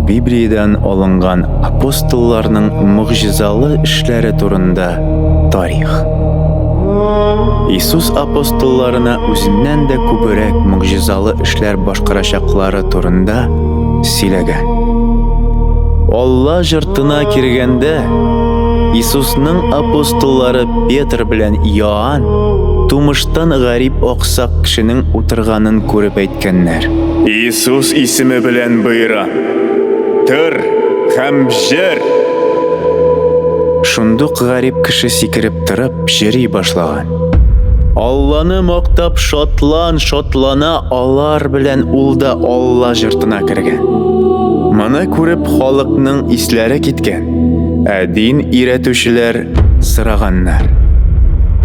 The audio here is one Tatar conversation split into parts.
Библиядән алынган апостолларның могҗизалы эшләре турында тарих. Иисус апостолларына үзеннән дә күбрәк могҗизалы эшләр башкарачаклары турында сөйләгән. Алла җыртына кергәндә, Иисусның апостоллары Петр белән Иоанн тумыштан гарип аксак кешенең утырганын күреп әйткәннәр. Иисус исеме белән боерам, тор һәм җыр! Шундук гарип кеше сикереп торып, җыри башлаган. Алланы мактап шатлан, шатлана алар белән ул да Алла җыртына кергән. Моны күреп халыкның исләре киткән, ә дин өйрәтүчеләр сораганнар.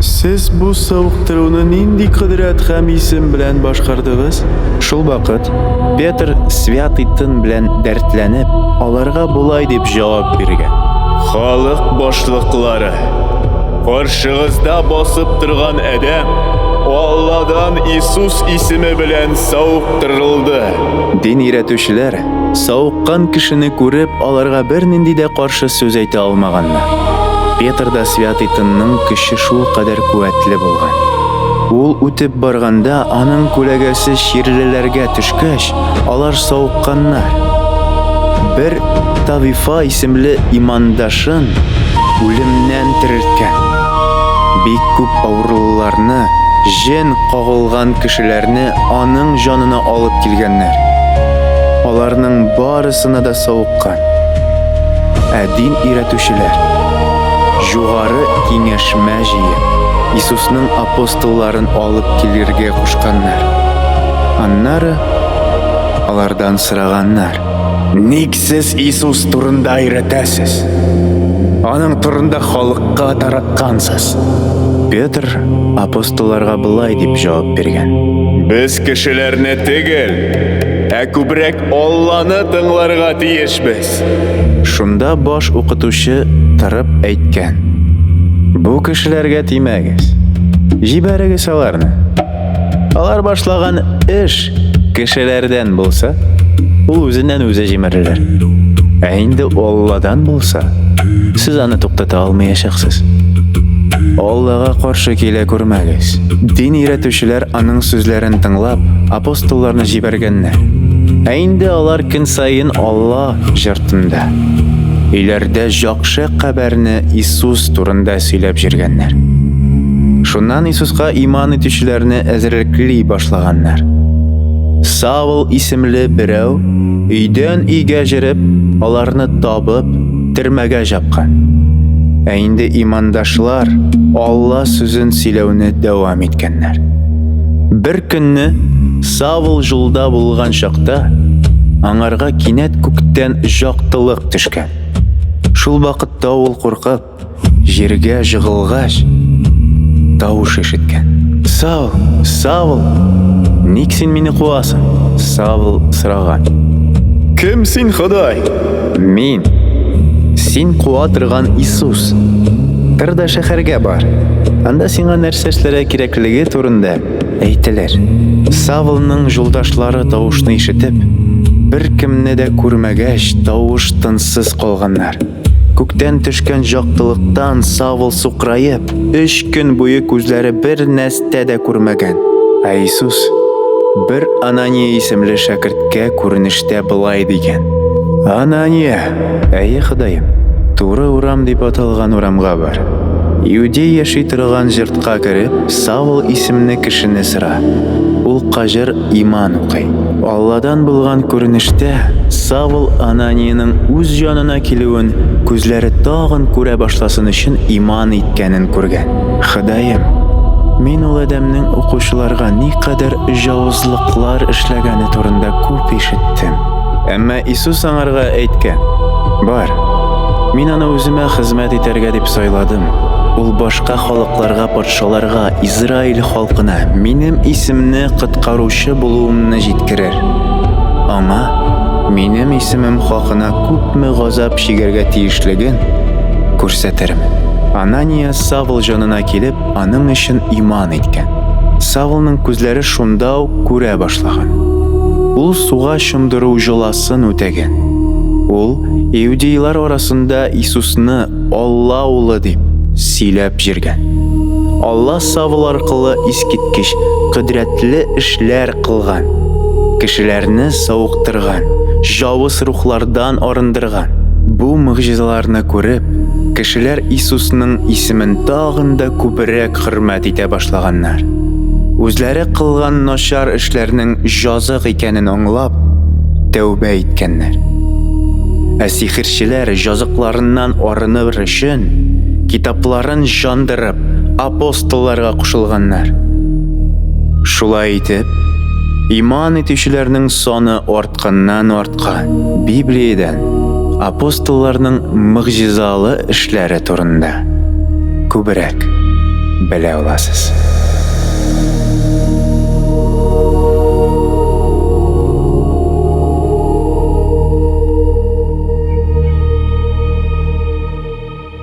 Сез бу савыктыруны нинди кодрәт һәм исем белән башкардыгыз? Шул вакыт Петр Святый Тын белән дәртләнеп, аларга болай дип җавап биргән. Халык башлыклары, каршыгызда басып торган адәм Алладан Иисус исеме белән савыктырылды. Дин өйрәтүчеләр, савыккан кешене күреп, аларга бернинди дә каршы сүз әйтә алмаганнар. Петрда Святый Тынның көче шулкадәр куәтле булган. Ул үтеп барганда, аның күләгәсе чирлеләргә төшкәч, алар савыкканнар. Бер Тавифа исемле имандашын үлемнән терелткән. Бик күп авырулыларны, җен кагылган кешеләрне аның җанына алып килгәннәр. Аларның барысына да савыккан. Ә дин өйрәтүчеләр, җугары киңәшмә җыеп, Иисусның апостолларын алып килергә кушканнар. Аннары алардан сораганнар. Ник сез Иисус турында өйрәтәсез? Аның турында халыкка тараткансыз. Петр апостолларга болай дип җавап биргән. Без кешеләрне түгел, ә күбрәк Алланы тыңларга тиешбез. Шунда баш укытучы торып әйткән. Бу кешеләргә тимәгез. Җибәрегез аларны. Алар башлаган эш кешеләрдән булса, ул үзеннән үзе җимерелер. Ә инде Алладан булса, сез аны туктата алмаячаксыз. Аллага каршы килә күрмәгез. Дин өйрәтүчеләр аның сүзләрен тыңлап, апостолларны җибәргәннәр. Ә инде алар көн саен Алла җыртында, өйләрдә җакшы кабәрне Иисус турында сөйләп җиргәннәр. Шуннан Иисуска иман итүчеләрне әзерлекли башлаганнар. Савл исемле берәү өйдән өйгә җөреп, аларны табып, төрмәгә җапкан. Ә инде имандашлар Алла сүзен сөйләүне дәвам иткәннәр. Бер көнне Савл җулда булган чакта, аңарга кинәт күктән җактылык төшкән. Шул вакытта ул куркып, җиргә җыгылгач, тавыш ишеткән. Савл, Савл, ник син мине куасың? Савл сораган. Кем син, Ходай? Мин, син куа торган Иисус. Тор да шәһәргә бар. Анда сиңа нәрсә эшләргә кирәклеге турында әйтелер. Савлның жолдашлары тавышны ишетеп, беркемне дә күрмәгәч, тавыш тынсыз калганнар. Күктән төшкән җактылыктан Савл сукраеп, өч көн буе күзләре бер нәстә дә күрмәгән. Ә Иисус бер Анания исемле шәкерткә күренештә болай дигән: Анания, әйе, Ходаем, туры урам дип аталган урамга бар. Иудей яши торган җыртка кереп, Савл исемле кешене сора. Ул каҗыр иман укый. Алладан булган күренештә Савл Ананиянең үз җанына килүен, күзләре тагын күрә башласын өчен иман иткәнен күргән. Ходаем, мин ул адәмнең укучыларга никадәр җавызлыклар эшләгәне турында күп ишеттем. Әмма Иисус аңарга әйткән: Бар, мин аны үземә хезмәт итәргә дип сайладым. Ул башка халыкларга, патшаларга, Израиль халкына минем исемне коткаручы булуымны җиткерер. Аңа минем исемем хакына күпме газап чигәргә тиешлеген күрсәтермен. Анания Савл җанына килеп, аның өчен иман иткән. Савлның күзләре шунда ук күрә башлаган. Ул суга чумдыру җоласын үтәгән. Ул иудейлар арасында Иисусны Алла Улы дип сөйләп йөргән. Алла Савл аркылы искиткеч кодрәтле эшләр кылган, кешеләрне савыктырган, җавыз рухлардан арындырган. Бу могҗизаларны күреп, кешеләр Иисусның исемен тагын да күбрәк хөрмәт итә башлаганнар. Үзләре кылган начар эшләрнең җазык икәнен аңлап, тәүбә иткәннәр. Ә сихерчеләр җазыкларыннан арыныр өчен, китапларын җандырып, апостолларга кушылганнар. Шулай итеп, иман итүчеләрнең саны артканнан-арткан. Библиядән апостолларның могҗизалы эшләре турында күбрәк белә аласыз.